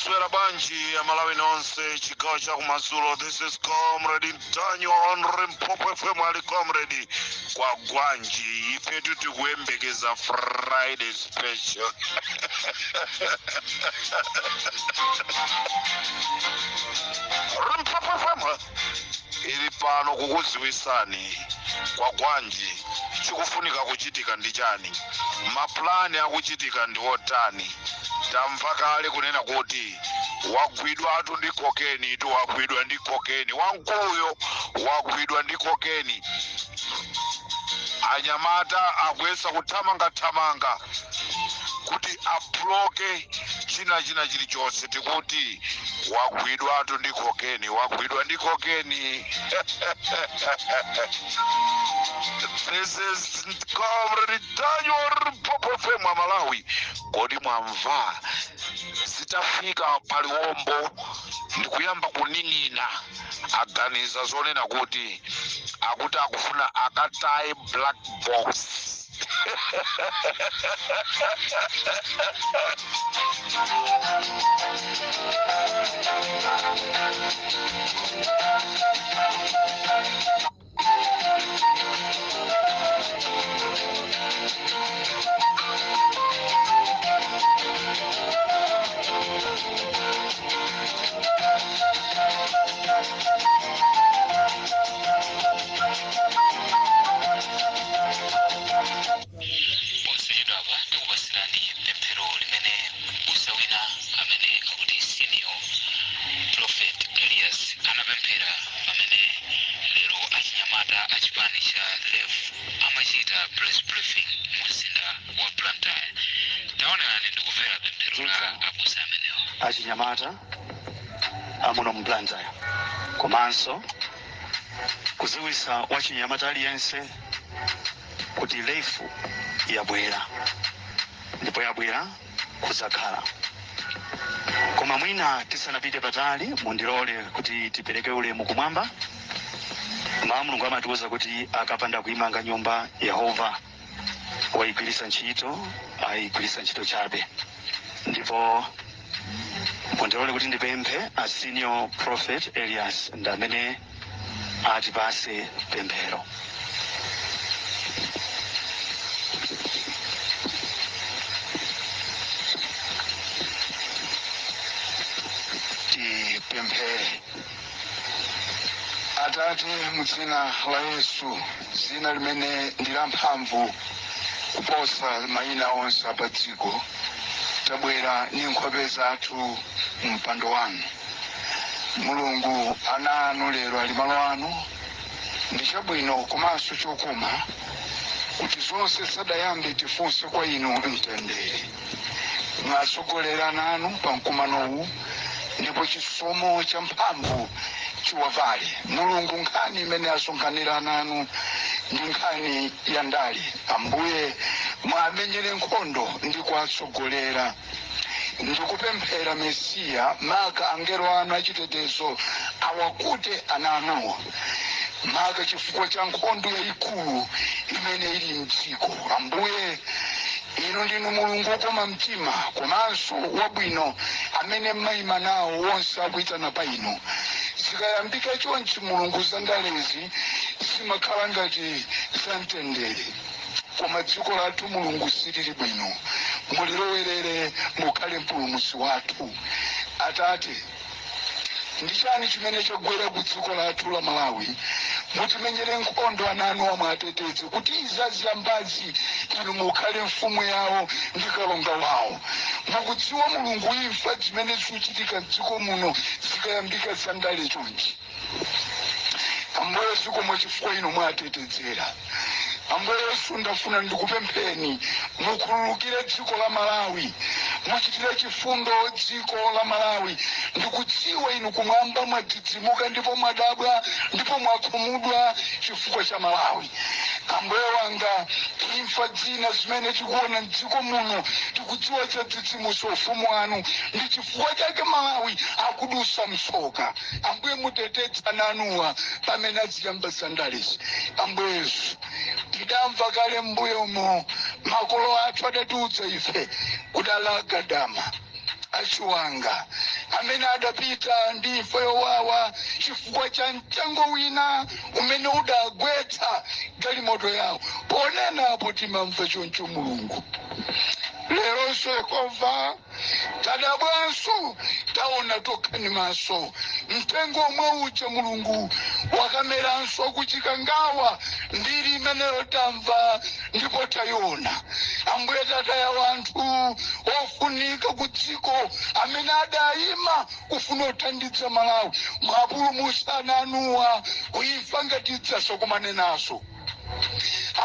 Mwaswera bwanji Amalawi nonse chigawo cha kumadzulo? This is Comrade Ntanyiwa on Limpopo FM. Ali Comrade kwa gwanji, ifetu tikuyembekeza Friday special. Limpopo FM ili pano kukuziwisani kwa gwanji chikufunika kuchitika ndi chani, mapulani akuchitika ndi otani. Tamva kale kunena kuti wagwidwatu ndi cocaine tu, wagwidwa ndi cocaine, wamkuluyo wagwidwa ndi cocaine. Anyamata akuyesa kuthamangathamanga kuti abloke china china chilichonse. Tikuti wagwidwatu ndi cocaine, wagwidwa ndi cocaine. This is Comrade Ntanyiwa, Limpopo FM. Malawi, kodi mwamva zitafika paliwombo ndikuyamba kuning'ina? Aganiza zonena kuti akuti akufuna akataye black box. Posachedwapa tikupasirani pemphero limene m'busa wina amene akuti Senior Prophet Elias anapemphera pamene lero achinyamata a chipani cha LEF amachita press briefing mu mzinda wa Blantyre. Taonerani ndi kumvera pemphero la abusa amenewo. Achinyamata amuno mu Blantyre, komanso kuziwisa wachinyamata aliyense kuti LEF yabwera, ndipo yabwera kuzakhala. Koma mwina tisanapite patali, mundilole kuti tipereke ulemu kumwamba. Mawu a Mulungu amatiwuza kuti akapanda kuimanga nyumba Yehova, wayigwiritsa ntchito ayigwiritsa ntchito chabe. Ndipo mundilole kuti ndipemphe a Senior Prophet Elias ndi amene atipase pemphero. Tipemphere. Atate, mu dzina la Yesu, dzina limene ndi la mphamvu kuposa mayina onse pa dziko, tabwera ndi nkhope zathu mu mpando wanu. Mulungu, ana anu lero ali malo anu. Ndi chabwino komanso chokoma kuti zonse sadayambe tifunse kwa inu mtendere. Mwatsogolera ana anu pa mkumanowu, ndipo chisomo cha mphamvu chiwavale. Mulungu, nkhani imene asonkhanira ana anu ndi nkhani ya ndale. Ambuye, mwamenyere nkhondo ndi kuwatsogolera. Ndikupemphera Mesiya, maka angelo anu achitetezo awakute ana anuwo, maka chifukwa cha nkhondo yayikulu imene ili mdziko. Ambuye, inu ndinu Mulungu wokoma mtima komanso wabwino amene mmayima nawo wonse akuyitana pa inu. Zikayambika chonchi, Mulungu, zandalezi zimakhala ngati zamtendere, koma dziko lathu, Mulungu, silili bwino. Mulilowerere, mukhale mpulumutsi wathu. Atate, ndi chani chimene chagwera ku dziko lathu la Malawi? Mutimenyere nkhondo, ana anu omwe ateteze kuti izaziyambazi inu mukhale mfumu yawo ndi kalonga wawo. Mukudziwa, Mulungu, imfa zimene zikuchitika mdziko muno zikayambika zandale chonchi. Ambuye, zikomo chifukwa inu mwatetezera. Ambuye Yesu, ndafuna ndikupempheni mukhululukire dziko la Malawi, muchitire chifundo dziko la Malawi. Ndikudziwa inu kumwamba mwadzidzimuka ndipo mwadabwa ndipo mwakhumudwa chifukwa cha Malawi. Ambuye wanga, imfa zina zimene tikuona mdziko muno, tikudziwa chadzidzimutsa ufumu wanu, ndi chifukwa chake Malawi akudusa mtsoka. Ambuye, muteteze ana anuwa pamene aziyamba zandalezi. Ambuye Yesu, tidamva kale m'mbuyomo makolo athu adatiudza ife kuti alagadama achiwanga amene adapita ndi imfa yowawa chifukwa cha mtengo wina umene udagwetsa galimoto yawo. Ponenapo timamva choncho Mulungu. Leronso Yehova tadabwanso, taona tokha maso mtengo omwe uja Mulungu wakameranso kuchikangawa. Mbiri imeneyo tamva ndipo tayiona. Ambuye, tataya wanthu ofunika ku dziko amene adayima kufuna kuthandiza Malawi. Mwapulumutsa ana anuwa kuimfa ngati idzasokomane naso.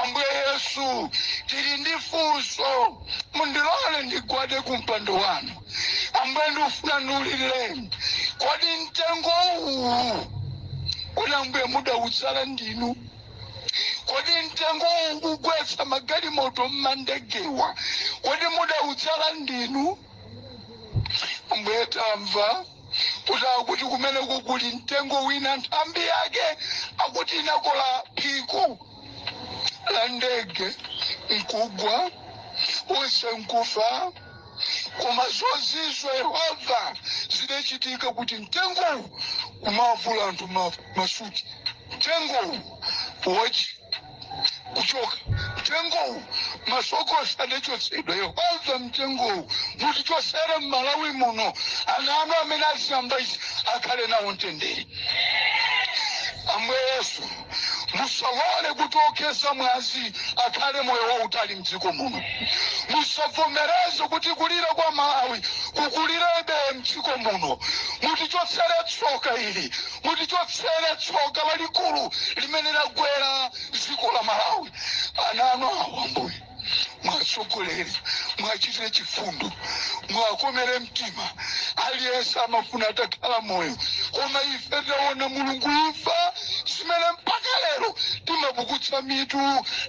Ambuye Yesu, tili ndi funso. Mundilole ndigwade kumpando wanu, Ambuye. Ndikufuna ndiulilireni, kodi mtengo uwu, kodi Ambuye mudautsala ndinu? Kodi mtengo uwu kugwetsa magalimoto mmandegewa, kodi mudautsala ndinu? Ambuye, tamva kuti akuti kumeneko kuli mtengo wina, nthambi yake akuti inakola phiko la ndege nkugwa, onse nkufa. Koma zozizwa, Yehova, zidachitika kuti mtengowu kumavula anthu masuti, mtengowu wachi kuchoka, mtengowu masokosi adachotsedwa. Yehova, mtengowu mutichotsere m'Malawi muno, ana anu amene aziyamba izi akhale nawo mtendere. Ambuye Yesu, musalole kuti okhetsa mwazi akhale moyo wautali mdziko muno. Musavomereze kuti kulira kwa Malawi kukulirebe mdziko muno. Mutichotsere tsoka ili, mutichotsere tsoka lalikulu limene lagwera dziko la Malawi. Ana anu awo, Ambuye, mwatsogolere, mwachitire chifundo, mwakomere mtima. Aliyense amafuna atakhala moyo, koma ife taona, Mulungu, imfa zimene mpaka lero timapukutsa mitu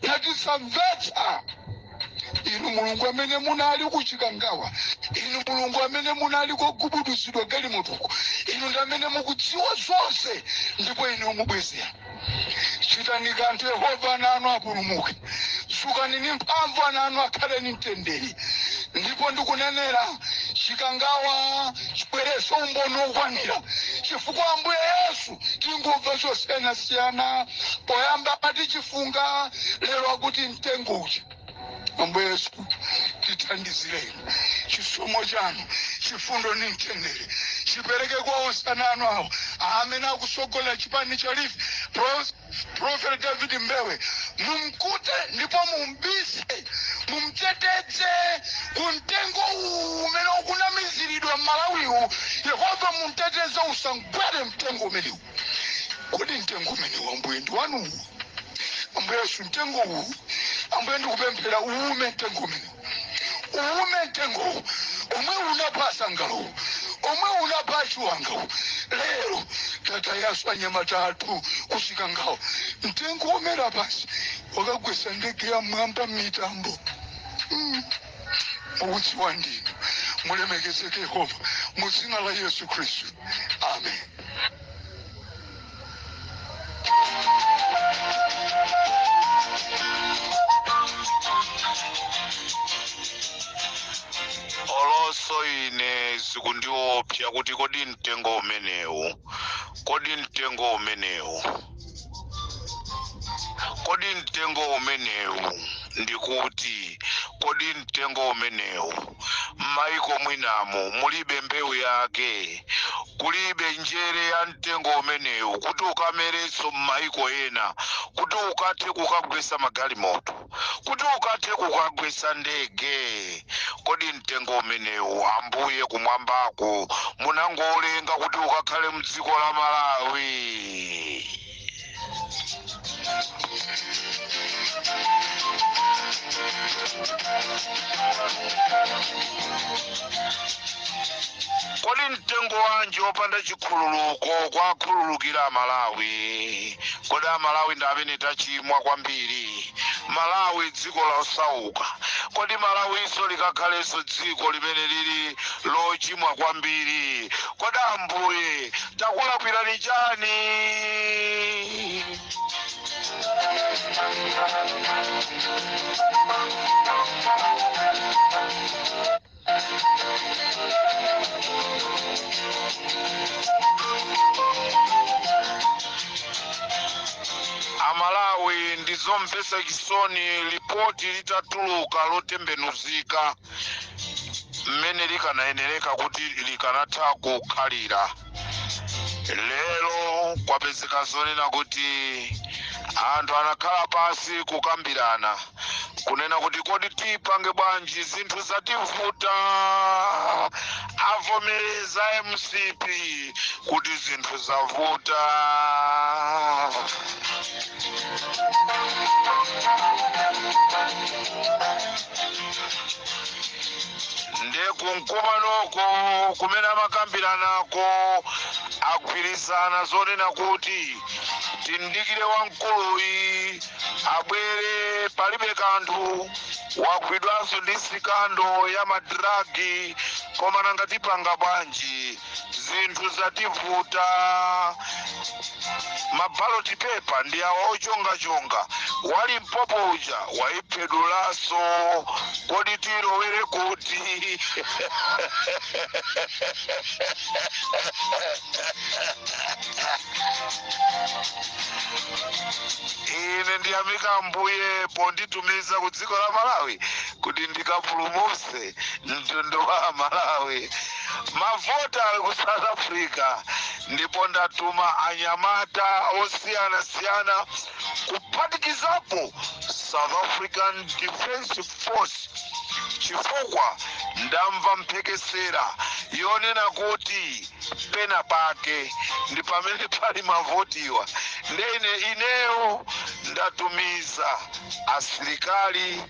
natisamvetsa. Inu Mulungu amene munali kuchikangawa, inu Mulungu amene munali kogubuduzidwa galimotuko, inu ndi amene mukudziwa zonse ndipo inu mubwezera. Chitani kanthu, Yehova, ana anu apulumuke. Sukani ni mphamvu, ana anu akhale ni mtendere. Ndipo ndikunenera Chikangawa chibwereso umboni wokwanira, chifukwa, Ambuye Yesu, tingumva zosiyanasiyana. Poyamba amati chifunga, lero akuti mtengo uja. Ambuye Yesu, tithandizireni. Chisomo chanu, chifundo ni mtendere chipereke kwa onse ana anu awo amene akusogolera chipani cha Leaf. Prophet David Mbewe mumkute ndipo mumbise, mumtetedze kumtengo uwu umene ukunamiziridwa m'Malawiwu. Yehova, mumteteze, usangwere mtengo umenewu. Kodi mtengo umenewu, Ambuye, ndi wanuwu? Ambuye Yesu, mtengo uwu, Ambuye, ndikupemphera uume mtengo umenewu, uume mtengowu omwe unapasa ngalowu, omwe unapha chiwangawu. Lero tatayaso anyamata athu kuchikangawo. Mtengo womera pasi wakagwesa ndege ya mwamba mitambo. Mukudziwa ndinu. Mulemekezeke, Yehova, mu dzina la Yesu Khristu, amen. Olonso ine zikundiopsa kuti kodi mtengo umenewu, kodi mtengo umenewu, kodi mtengo umenewu, ndikuti kodi mtengo umenewu m'maiko mwinamo mulibe mbewu yake, kulibe njere ya mtengo umenewu kuti ukamerenso m'maiko ena, kuti ukathe kukagwesa magalimoto, kuti ukathe kukagwesa ndege? Kodi mtengo umenewu, Ambuye, kumwambako munangolenga kuti ukakhale mdziko la Malawi? Kodi mtengo wanji wopanda chikhululuko kwakhululukira Amalawi? Kodi Amalawi ndi amene tachimwa kwambiri? Malawi dziko losauka, kodi Malawinso likakhalenso dziko limene lili lochimwa kwambiri? Kodi Ambuye takulakwirani chani? Ndizomvetsa chisoni lipoti litatuluka lotembenuzika mmene likanayenereka kuti likanatha kukhalira. Lero kwapezeka zonena kuti anthu anakhala pasi kukambirana, kunena kuti kodi tipange bwanji, zinthu zativuta. Avomereza MCP kuti zinthu zavuta. Ndekunkumanoko kumene amakambiranako agwirizana zonena kuti tindikire wamkuluyi abwere, palibe kanthu, wagwidwanso ndi scandal ya ma drugs, koma nanga tipanga bwanji, zinthu zativuta. Ma ballot paper ndi awa ochongachonga, wa Limpopo uja wayiphedulaso, kodi tilowere kuti? Ine ndiyamika Ambuye ponditumiza ku dziko la Malawi kuti ndikapulumutse mtundu wa Malawi. Mavota ali ku South Africa, ndipo ndatuma anyamata osiyanasiyana kuphatikizapo South African Defence Force, chifukwa ndamva mphekesera yonena kuti pena pake ndi pamene pali mavotiwa. Ndene ineyo ndatumiza asilikali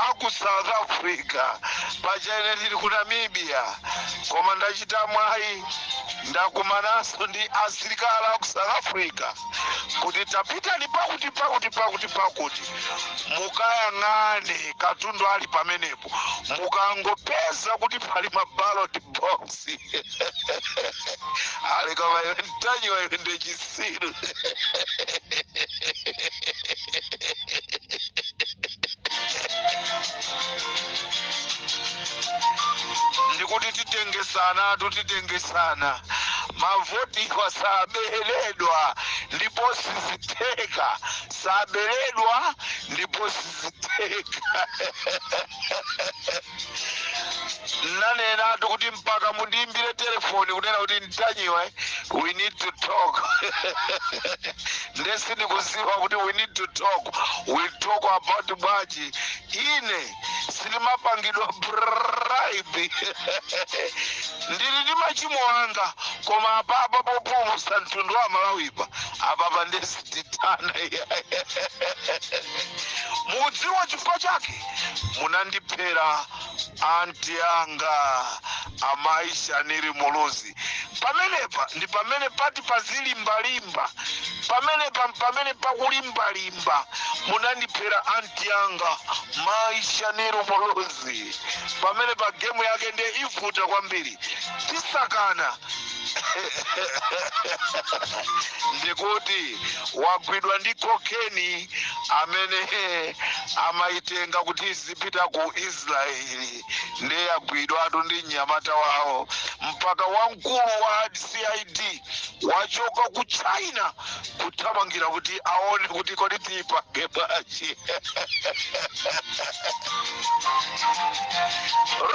aku South Africa. Pachene ndili ku Namibia, koma ndachita mwayi ndakumananso ndi asilikali aku South Africa kuti tapitani pakuti pakuti pakuti pakuti, mukayang'ane katundu ali pamenepo, mukangopeza kuti pali ma ballot box ali, koma iwe Ntanyiwa, iwe ndi chisiru. Ndikuti titengesana, titengesana, mavotiwa saberedwa ndipo siziteka, saberedwa ndipo siziteka. Nanenatu kuti mpaka mundiimbire telefoni kunena kuti Ntanyiwa, we need to talk. Ndesi ndikuziwa kuti we need to talk, we talk about bwanji. Ine silimapangidwa bribe, ndili ndi machimo anga, koma apapa populumutsa mtundu wa Malawipa apapa ndesititana. Mukudziwa chifukwa chake munandiphera anti anga amayi Shanil Muluzi. Pamenepa ndi pamene pati pazilimbalimba, pamenepa pamene pakulimbalimba munandiphera anti anga mayi Shanil Muluzi. Pamene pa game yake ndiye ivuta kwambiri, tisakana. Ndikuti wagwidwa ndi cocaine amene amaitenga kuti izipita ku Israeli, ndiye agwidwatu ndi mnyamata wawo, mpaka wamkulu wa CID wachoka ku China kuthamangira kuti aone kuti kodi tiyipange bwanji.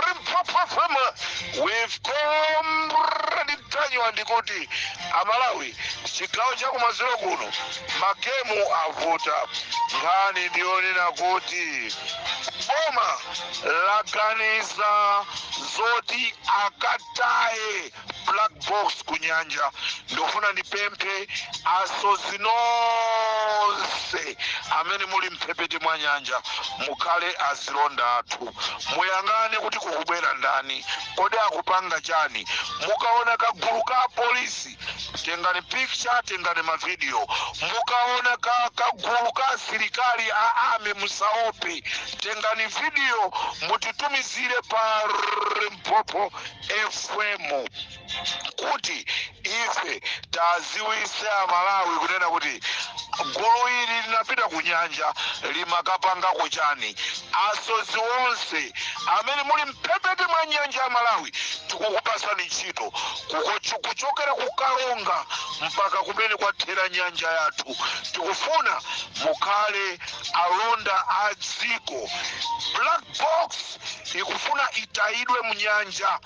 Limpopo FM with Comrade Ntanyiwa. Ndikuti Amalawi, chigawo chakumadzulo kuno ma game avuta. Nkhani ndiyonena kuti boma laganiza zoti akataye black box ku nyanja. Ndofuna ndipemphe asodzi nonse amene muli mphepete mwa nyanja, mukhale azilonda athu, muyang'ane kuti kukubwera ndani, kodi akupanga chani. Mukaona kagulu ka polisi, tengani picture, tengani ma video. Mukaona kagulu ka asilikali a army, musaope, tengani video mutitumizire pa Limpopo FM. Kuti ife taziwise Amalawi kunena kuti gulu ili linapita ku nyanja limakapangako chani. Asodzi onse amene muli mphepete mwa nyanja ya Malawi, tikukupasani ntchito kuchokera ku Karonga mpaka kumene kwathera nyanja yathu. Tikufuna mukhale alonda a dziko. Black box ikufuna itayidwe mu nyanja.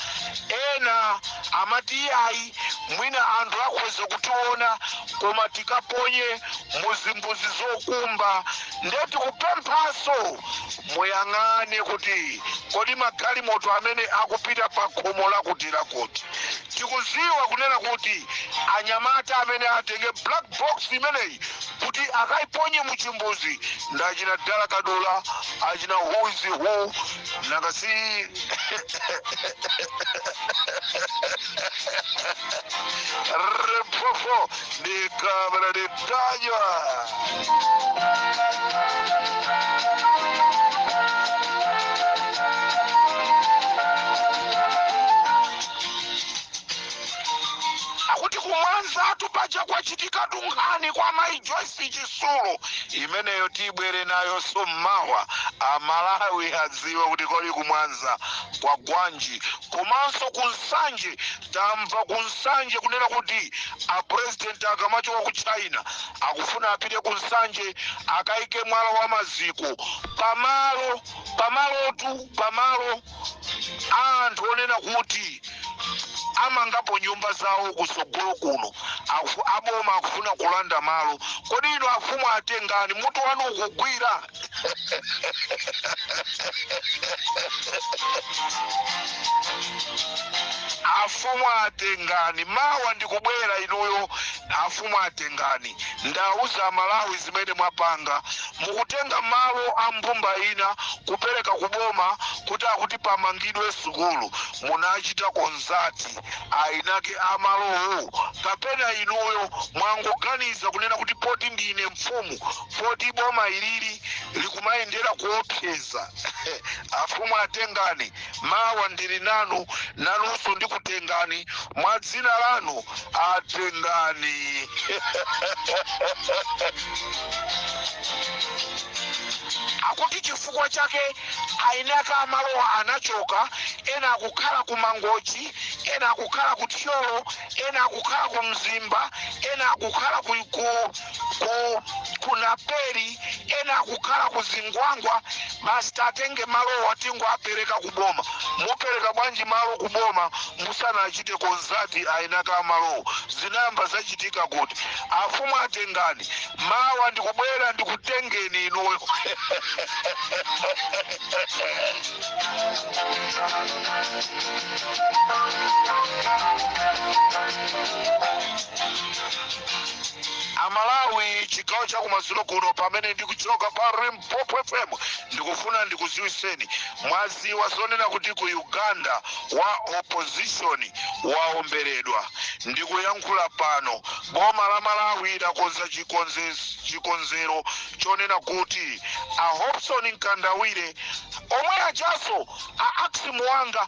Ena amati iyayi, mwina anthu akhoza kutiona, koma tikaponye muzimbuzi zokumba. Nde tikupemphaso muyang'ane kuti kodi magalimoto amene akupita pa khomo lakuti lakuti. Tikuziwa kunena kuti anyamata amene atenge black box imeneyi kuti akaiponye muchimbuzi ndi achina Dala Kadula, achina who is who. Nakasi Limpopo ndi Comrade Ntanyiwa. Akuti kumwanzatu paja kwachitika tunkhani kwa Mayi Joyce Chisulo. Imeneyo tibwere nayo so mmawa, Amalawi adziwe kuti kodi kumwanza kwa gwanji. Komanso kunsanje, tamva kunsanje kunena kuti apresident akamachoka ku China akufuna apite kunsanje akayike mwala wa maziko pamalo, pamalotu, pamalo anthu onena kuti amangapo nyumba zawo kusogolo kuno. Aboma akufuna kulanda malo. Kodi ino afumu atengani, mutu wanu ukugwira? Afumu atengani, mawa ndikubwera inuyo. Afumu atengani, ndauza Malawi zimene mwapanga. Mukutenga malo a mbumba ina kupereka kuboma kuti akuti pamangidwe sukulu. Munachita consult ainake amalowo, kapena inuyo mwangoganiza kunena kuti poti ndine mfumu, poti boma ilili likumayendera kuopseza? Afumu atengani, mawa ndili nanu, nanunso ndikutengani mwa dzina lanu atengani. Akuti chifukwa chake ainaka amalowa anachoka, ena akukhala ku Mangochi, ena akukhala ku Thyolo, ena akukhala ku Mzimba, ena akukhala ku Naperi, ena akukhala ku Zingwangwa. Basi tatenge malowa tingo apereka kuboma. Mupereka bwanji malo kuboma musanachite consult ainaka amalowo? Zinayamba zachitika kuti? Afumu atengani, mawa ndikubwera ndikutengeni inuyo. Amalawi, chigawo chakumadzulo kuno, pamene ndikuchoka pa Limpopo FM, ndikufuna ndikuziwiseni. Mwaziwa zonena kuti ku Uganda wa opposition waomberedwa. Ndikuyankhula pano, boma la Malawi lakonza chikonzero chonena kuti a Hobson Mkandawire omwe ajaso a Axi Muwanga,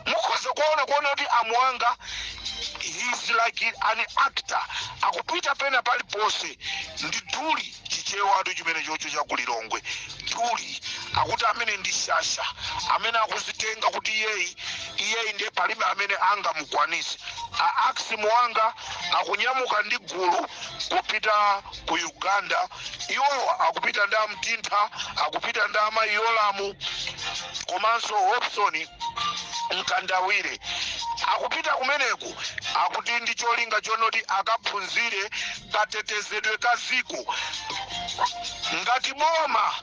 mukhoza kuona kuti amuwanga, he's like an actor, akupita pena paliponse ndi duli. Chichewatu chimene chocho chakulilongwe, duli. Akuti amene ndi shasha, amene akuzitenga kuti iyeyi, iyeyi ndiye palibe amene angamukwanise. A Axi Muwanga akunyamuka ndi gulu kupita ku Uganda. Iwo akupita ndi amtintha, akupita ndi amayolamu komanso Hobson Mkandawire. Akupita kumeneku akuti ndi cholinga chonoti akaphunzire katetezedwe ka ziko, ngati boma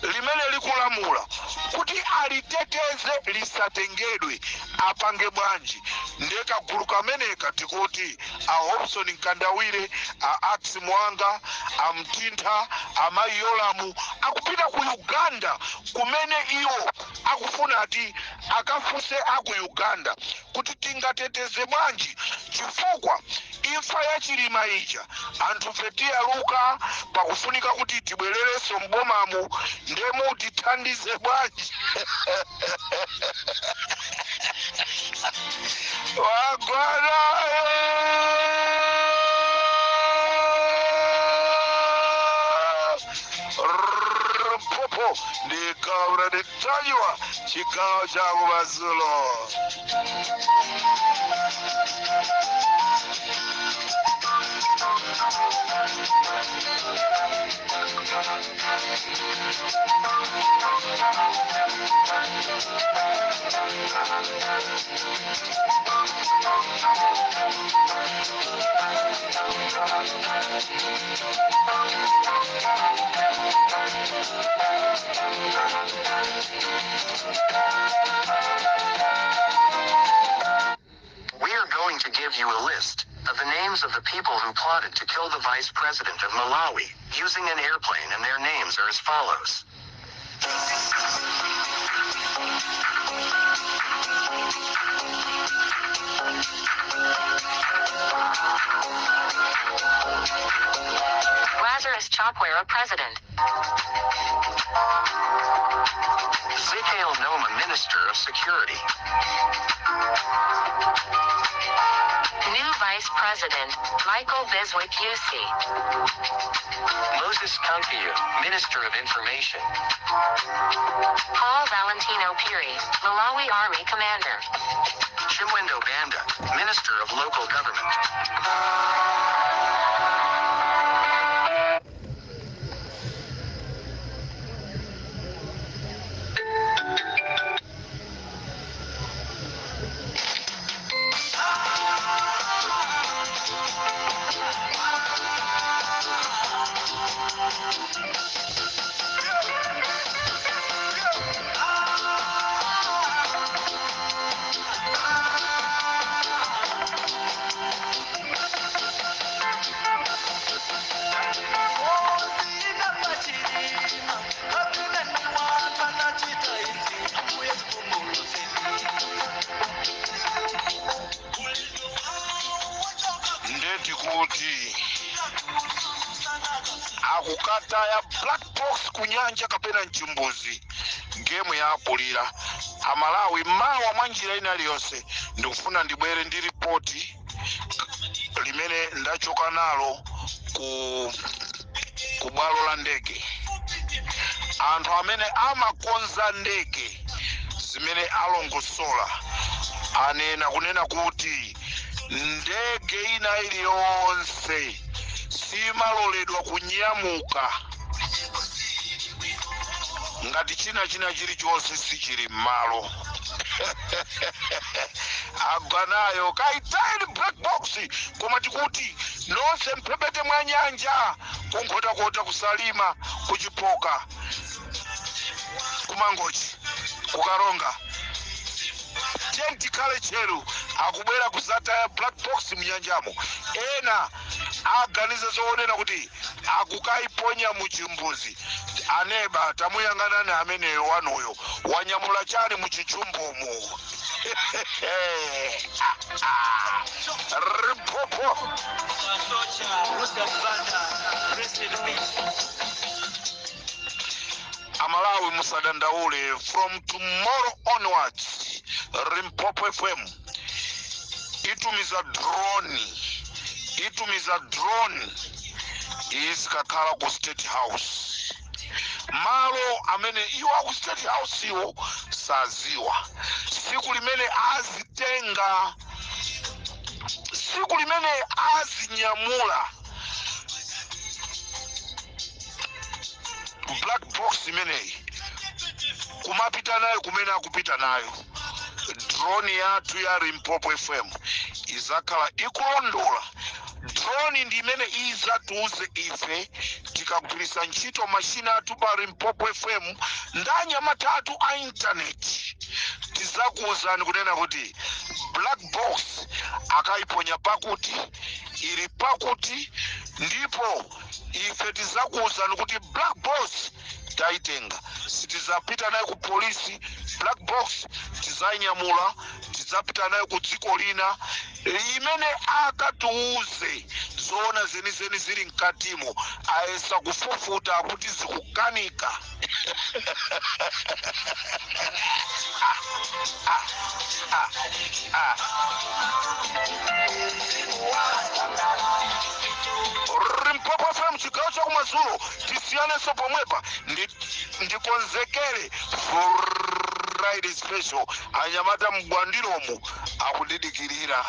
limene likulamula kuti aliteteze lisatengedwe apange bwanji. Ndiye kagulu kameneka tikuti a Hobson Mkandawire, a Axi Mwanga, amtintha, amayolamu akupita ku Uganda, kumene iwo akufuna ati akafunse aku Uganda kuti tingateteze bwanji, chifukwa imfa ya Chilima ija anthu fe tiyaluka, pakufunika kuti tibwererenso mbomamu, ndemutithandize bwanji? Wagwanayo. Popo ndi Comrade Ntanyiwa, chigawo cha kumadzulo. We are going to give you a list of the names of the people who plotted to kill the vice president of Malawi using an airplane, and their names are as follows. Lazarus Chakwera, president. Zikael Noma, Minister of Security. New Vice President, Michael Biswick UC. Moses Kunkuyu, Minister of Information. Paul Valentino Piri, Malawi Army Commander. Chimwendo Banda, Minister of Local Government. Ndeti kuti akukataya black box kunyanja kapena mchimbuzi, game yakulira Amalawi. Mawa mwa njira ina iliyonse ndikufuna ndibwere ndi ripoti limene ndachoka nalo ku bwalo la ndege. Anthu amene amakonza ndege zimene alongosola anena kunena kuti ndege ina iliyonse simaloledwa kunyamuka ngati china chilichonse sichili m'malo. Agwanayo kaitayeni black box. Koma tikuti nonse mphepete mwa nyanja, kuNkhotakota, kuSalima, kuChipoka, kuMangochi, kuKaronga, tiyeni tikhale tcheru. Akubwera kuzataya black box mnyanjamo. Ena aganiza zoonena kuti akukaiponya muchimbuzi. Aneba, tamuyang'anani ameneyo wanuyo, wanyamula chani muchichumbomo? Limpopo. Rest in peace. Amalawi, musadandaule. From tomorrow onwards, Limpopo FM itumiza drone, itumiza drone izikakhala ku State House, malo amene iwo aku State House iwo saziwa. Siku limene azitenga, siku limene azinyamula black box imeneyi kumapita nayo kumene akupita nayo, drone yathu ya Limpopo FM izakhala ikulondola. Drone ndi imene izatiuze ife tikagwiritsa ntchito mashina athu pa Limpopo FM ndi anyamata athu a intaneti. Tizakuwuzani kunena kuti black box akayiponya pakuti, ili pakuti, ndipo ife tizakuwuzani kuti black box tayitenga. Sitizapita nayo ku polisi. Black box tizayinyamula, tidzapita nayo ku dziko lina limene akatiuze. Zoona zenizeni zili mkatimo, ayesa kufufuta kuti zikukanika. Ah, ah. Limpopo FM, chigawo chakumadzulo, tisiyanenso pomwepa. Ndikonzekere Friday special. Anyamata mgwandiromu akudidikirira.